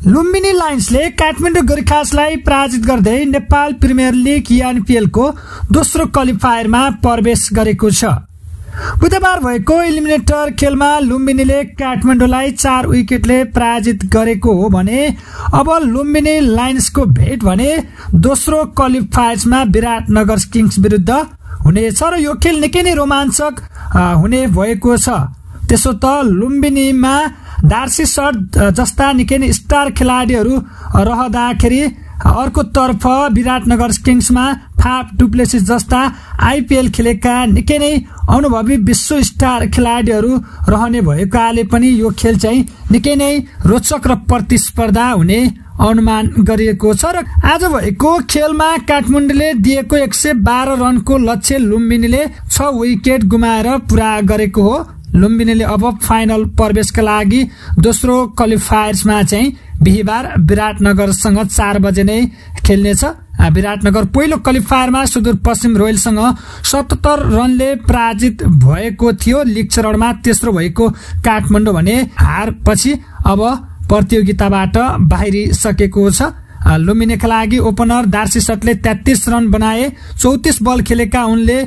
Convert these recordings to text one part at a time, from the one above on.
लुम्बिनी लायन्सले काठमाडौँ गोर्खासलाई पराजित गर्दै Nepal premier league ENPL को दोस्रो क्वालिफायरमा प्रवेश गरेको छ। बुधबार भएको एलिमिनेटर खेलमा लुम्बिनीले काठमाडौँलाई 4 विकेटले पराजित गरेको हो भने अब लुम्बिनी लायन्सको भेट भने दोस्रो क्वालिफायर्समा विराटनगर किङ्स विरुद्ध हुनेछ र यो खेल निकै नै रोमाञ्चक हुने भएको छ। त्यसो त लुम्बिनीमा डार्सी सर्ट जस्ता निकै नै स्टार खेलाडीहरू रहँदाखेरि अर्कोतर्फ विराटनगर किङ्समा फाफ डुप्लेसिस जस्ता IPL खेलेका निकै नै अनुभवी विश्व स्टार खेलाडीहरू रहने भएकाले पनि यो खेल चाहिँ निकै नै रोचक र प्रतिस्पर्धा हुने अनुमान गरिएको छ। र आज भएको खेलमा काठमाडौँले दिएको 112 रनको लक्ष्य लुम्बिनीले 6 विकेट गुमाएर पूरा गरेको हो। लुम्बिनीले अब फाइनल प्रवेशका लागि दोस्रो क्वालिफायर्समा चाहिँ बिहीबार विराटनगरसँग 4 बजे नै खेल्नेछ। विराटनगर पहिलो क्वालिफायरमा सुदूरपश्चिम रोयलसँग 77 रनले पराजित भएको थियो। लीग चरणमा तेस्रो भएको काठमाडौँ भने हार पछि अब प्रतियोगिताबाट बाहिरिसकेको छ। लुम्बिनीका लागि ओपनर डार्सी सर्टले 33 रन बनाए। 34 बल खेलेका उनले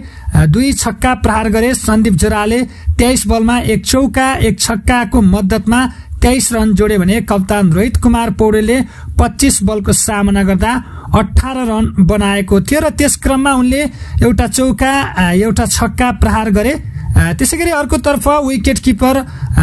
2 छक्का प्रहार गरे। सन्दीप जोराले 23 बलमा 1 चौका 1 छक्काको मद्दतमा 23 रन जोडे भने कप्तान रोहित कुमार पौडेलले 25 बलको सामना गर्दा 18 रन बनाएको थियो र त्यस क्रममा उनले एउटा चौका एउटा छक्का प्रहार गरे। त्यसैगरी अर्कोतर्फ विकेट किपर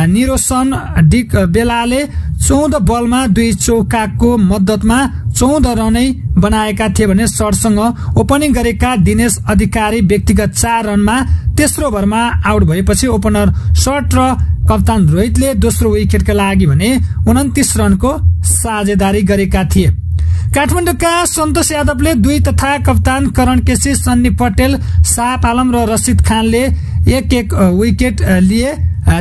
निरोसन डिक बेलाले 14 बलमा 2 चौकाको मद्दतमा 14 रनै बनाएका थिए भने सर्टसँग ओपनिङ गरेका दिनेश अधिकारी व्यक्तिगत 4 रनमा तेस्रो ओभरमा आउट भएपछि ओपनर सर्ट र कप्तान रोहितले दोस्रो विकेटका लागि भने 29 रनको साझेदारी गरेका थिए। काठमाडौँका सन्तोष यादवले 2 तथा कप्तान करण केसी, सन्नी पटेल, शाह आलम र रसिद खानले 1-1 विकेट लिए।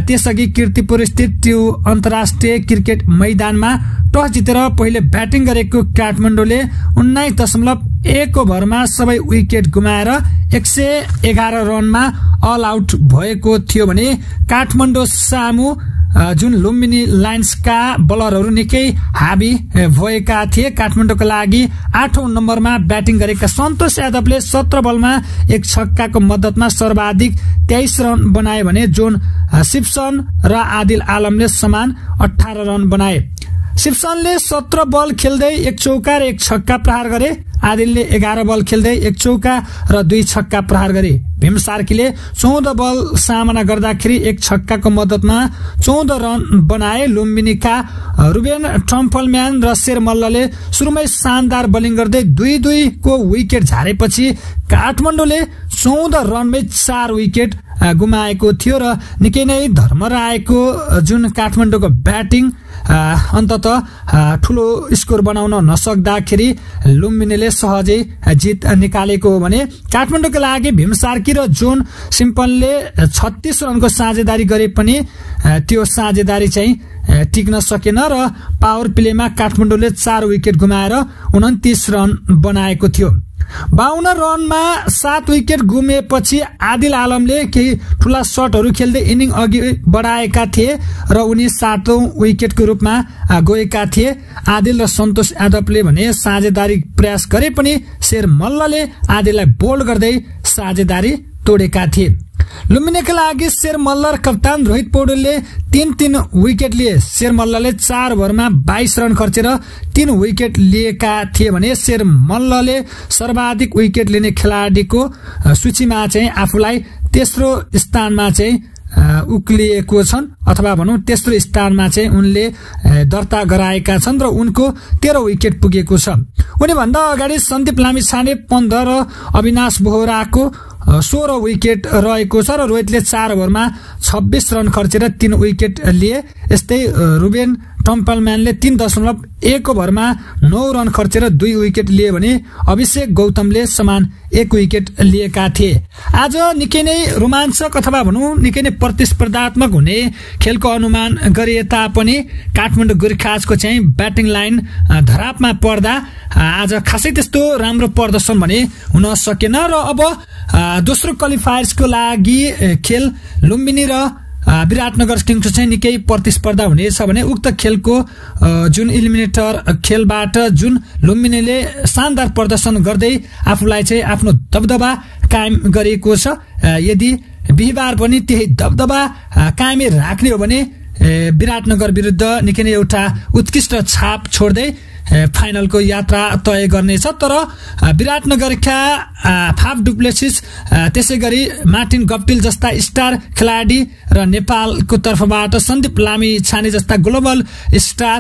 त्यसअघि कीर्तिपुर स्थित त्यो अन्तर्राष्ट्रिय क्रिकेट मैदानमा टस जितेर पहिले ब्याटिङ गरेको काठमाडौँले 19.1 ओभरमा सबै विकेट गुमाएर 111 रनमा अल आउट भएको थियो भने काठमाडौँ सामु जुन लुम्बिनी लायन्सका बलरहरू निकै हाबी भएका थिए। काठमाडौँका लागि 8औं नम्बरमा ब्याटिङ गरेका सन्तोष यादवले 17 बलमा 1 छक्काको मद्दतमा सर्वाधिक 23 रन बनाए भने जोन सिप्सन र आदिल आलमले समान 18 रन बनाए। सिप्सनले 17 बल खेल्दै 1 चौका र 1 छक्का प्रहार गरे। आदिलले 11 बल खेल्दै 1 चौका र 2 छक्का प्रहार गरे। भीम सार्कीले 14 बल सामना गर्दाखेरि 1 छक्काको मद्दतमा 14 रन बनाए। लुम्बिनीका रुबेन टम्पलम्यान र शेर मल्लले सुरुमै शानदार बोलिङ गर्दै 2-2 को विकेट झारेपछि काठमाडौँले 14 रनमै 4 विकेट गुमाएको थियो र निकै नै धर्मराएको जुन काठमाडौँको ब्याटिङ अन्ततः ठूलो स्कोर बनाउन नसक्दाखेरि लुम्बिनीले सहजै जित निकालेको हो भने काठमाडौँका लागि भीम सार्की र जोन सिम्पलले 36 रनको साझेदारी गरे पनि त्यो साझेदारी चाहिँ टिक्न सकेन र पावर प्लेमा काठमाडौँले 4 विकेट गुमाएर 29 रन बनाएको थियो। 52 रनमा 7 विकेट गुमेपछि आदिल आलमले केही ठूला शटहरू खेल्दै इनिङ अघि बढाएका थिए र उनी 7औं विकेटको रूपमा गएका थिए। आदिल र सन्तोष यादवले भने साझेदारी प्रयास गरे पनि शेर मल्लले आदिललाई बोल्ड गर्दै साझेदारी तोडेका थिए। लुम्बिनीका लागि शेर मल्ल र कप्तान रोहित पौडेलले 3-3 विकेट लिए। शेर मल्लले 4 ओभरमा 22 रन खर्चेर 3 विकेट लिएका थिए भने शेर मल्लले सर्वाधिक विकेट लिने खेलाडीको सूचीमा चाहिँ आफूलाई तेस्रो स्थानमा चाहिँ उक्लिएको छन् अथवा भनौं तेस्रो स्थानमा चाहिँ उनले दर्ता गराएका छन् र उनको 13 विकेट पुगेको छ। उनी भन्दा अगाडि सन्दीप लामिछाने 15 र अविनाश बोहराको 16 विकेट रहेको छ र रोहितले 4 ओभरमा 26 रन खर्चेर 3 विकेट लिए। यस्तै रुबेन टम्पलम्यानले 3.1 ओभरमा 9 रन खर्चेर 2 विकेट लिए भने अभिषेक गौतमले समान 1 विकेट लिएका थिए। आज निकै नै रोमाञ्चक अथवा भनौं निकै नै प्रतिस्पर्धात्मक हुने खेलको अनुमान गरिए तापनि काठमाडौँ गोर्खाजको चाहिँ ब्याटिङ लाइन धरापमा पर्दा आज खासै त्यस्तो राम्रो प्रदर्शन भने हुन सकेन र अब दोस्रो क्वालिफायर्सको लागि खेल लुम्बिनी र विराटनगर टिमको चाहिँ निकै प्रतिस्पर्धा हुनेछ भने उक्त खेलको जुन इलिमिनेटर खेलबाट जुन लुम्बिनीले शानदार प्रदर्शन गर्दै आफूलाई चाहिँ आफ्नो दबदबा कायम गरेको छ। यदि बिहिबार पनि त्यही दबदबा कायमै राख्ने हो भने विराटनगर विरुद्ध निकै नै एउटा उत्कृष्ट छाप छोड्दै फाइनलको यात्रा तय गर्नेछ। तर विराटनगरका फाफ डुप्लेसिस त्यसै गरी मार्टिन गप्टिल जस्ता स्टार खेलाडी र नेपालको तर्फबाट सन्दीप लामी छाने जस्ता ग्लोबल स्टार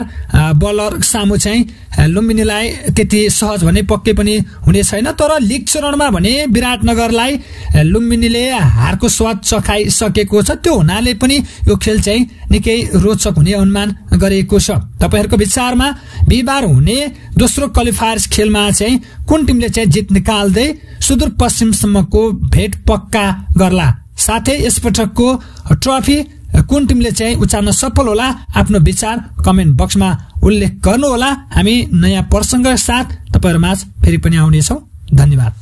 बलर सामु चाहिँ लुम्बिनीलाई त्यति सहज भने पक्कै पनि हुने छैन। तर लिग चरणमा भने विराटनगरलाई लुम्बिनीले हारको स्वाद चखाइसकेको छ। त्यो हुनाले पनि यो खेल चाहिँ निकै रोचक हुने अनुमान गरेको छ। तपाईहरुको विचारमा बिहिबार हुने दोस्रो क्वालिफायर्स खेलमा चाहिँ कुन टिमले चाहिँ जित निकाल्दै सुदूरपश्चिमसम्मको भेट पक्का गर्ला, साथै यसपटकको ट्रफी कुन टिमले चाहिँ उचाल्न सफल होला? आफ्नो विचार कमेन्ट बक्समा उल्लेख गर्नुहोला। हामी नयाँ प्रसंग साथ तपाईहरुमाझ फेरि पनि आउनेछौं। धन्यवाद।